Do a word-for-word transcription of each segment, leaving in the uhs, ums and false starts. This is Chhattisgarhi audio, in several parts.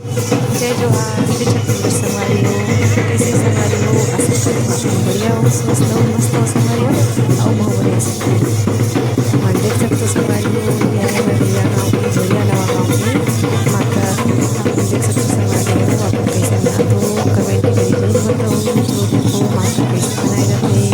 जय जोहार, जय छत्तीसगढ़ संगवारी हो। कइसे संगवारी हो? आशा करत हूँ आप मन बढ़िया हो, स्वस्थ हो, मस्त हो संगवारी हो। अउ महू बढ़िया संगवारी हो। हमन देख सकथो संगवारी हो, ये हरे बढ़िया गाँव के जोरिया नवा गाँव के माता। आप मन देख सकथो संगवारी हो, आप मन कइसे नहाथो, comment करके जरूर बताओ, जो देखो माता कइसे बनाए जाथे।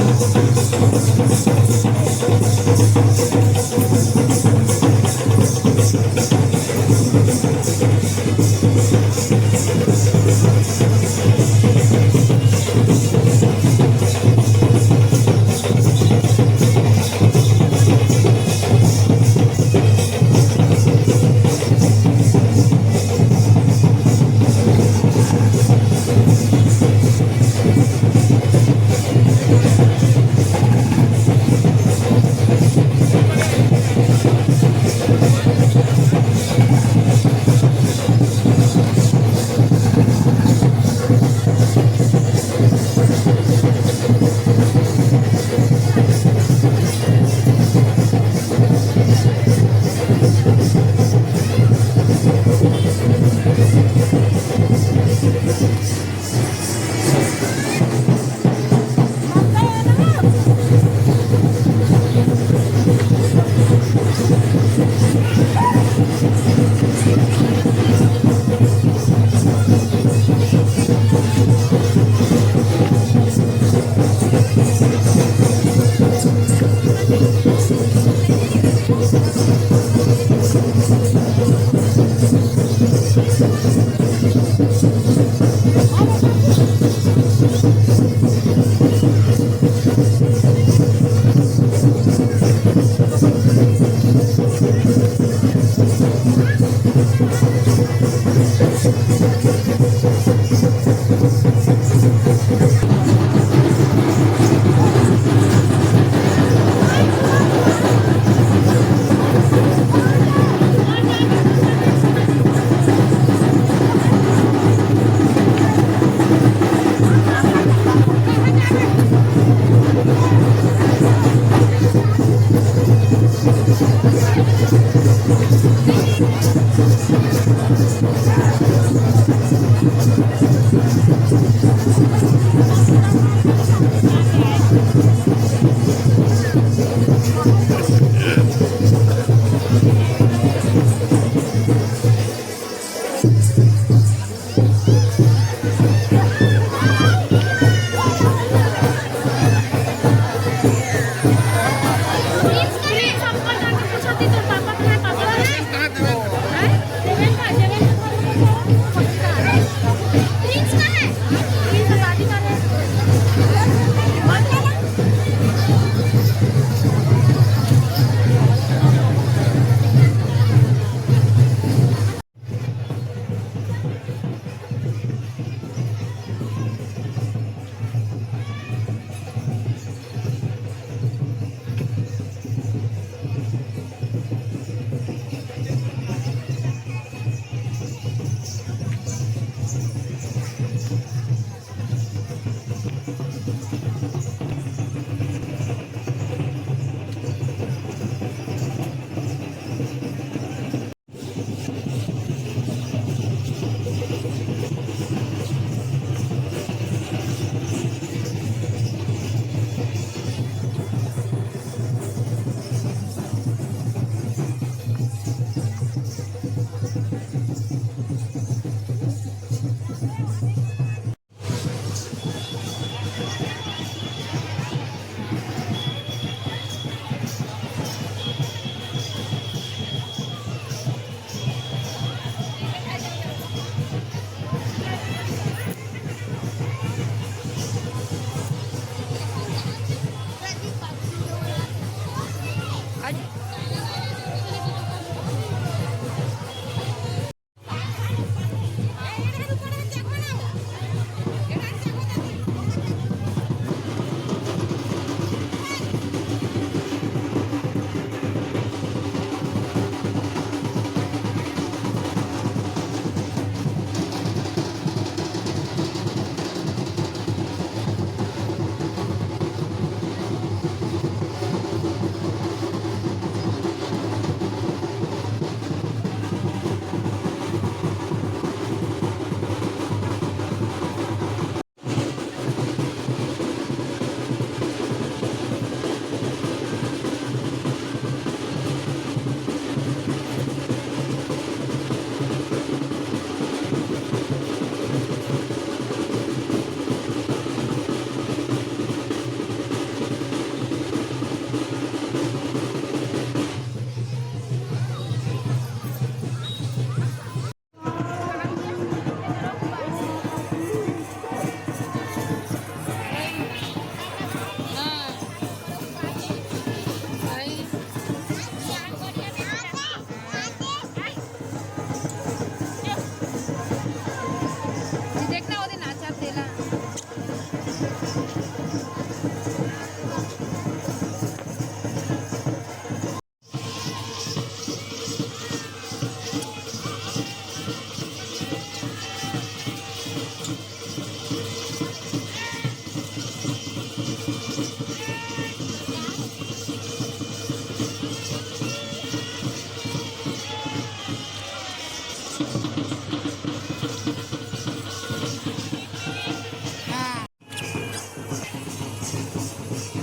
हाँ।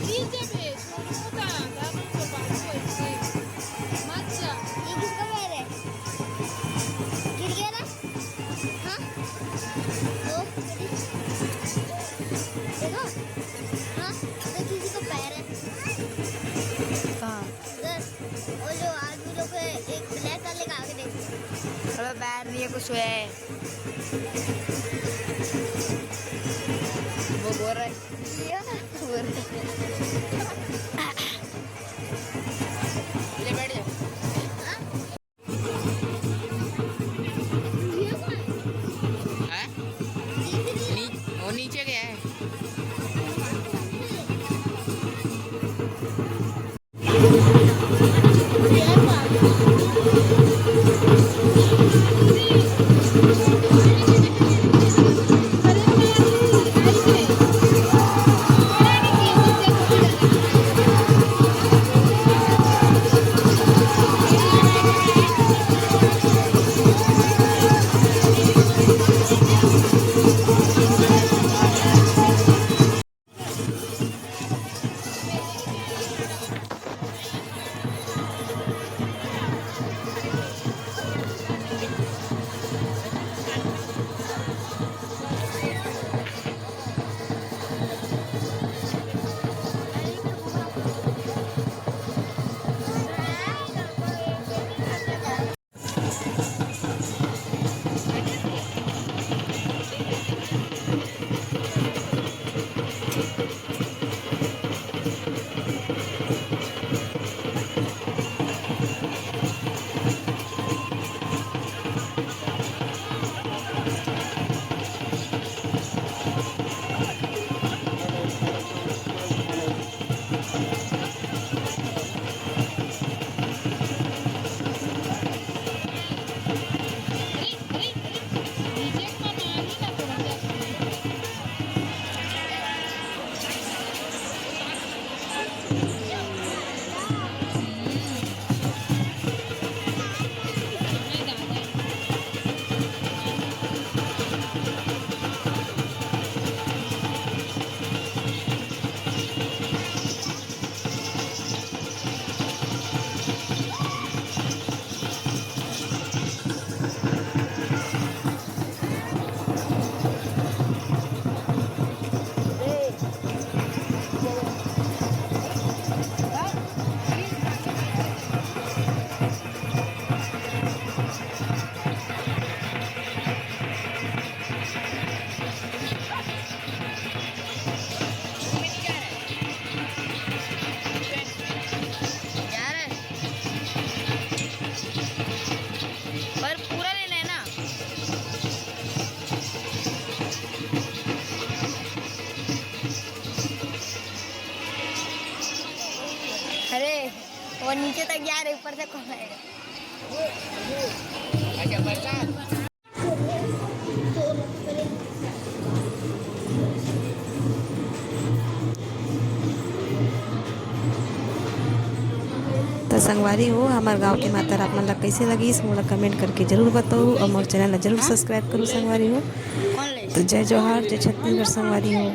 गिर जाबे, छोड़ होता, दादा को बाबू ऐसे। मत जा। ये किसका पैर है? गिर गया ना? हाँ? तो, देखो। हाँ? तो किसी का पैर है। हाँ। उधर, वो जो आदमी लोग है, एक ब्लैक वाले का आगे देखो। अबे, पैर नहीं है, कुछ हुआ है। वो बोल रहा है। ये ना, बोल रहा है। ले बैठ जा। हैं? नी-, वो नीचे गया है। यार, पर पूरा लेना है ना। अरे, वो नीचे तक जा रहे, ऊपर से कौन आएगा? अच्छा, प्रसाद। त संगवारी हो, हमर गांव के मातर आप मन ला कइसे लगिस, मोला कमेंट करके जरूर बताओ, और मोर चैनल ला जरूर सब्सक्राइब करो संगवारी हो। त जय जोहार, जय छत्तीसगढ़ संगवारी हो।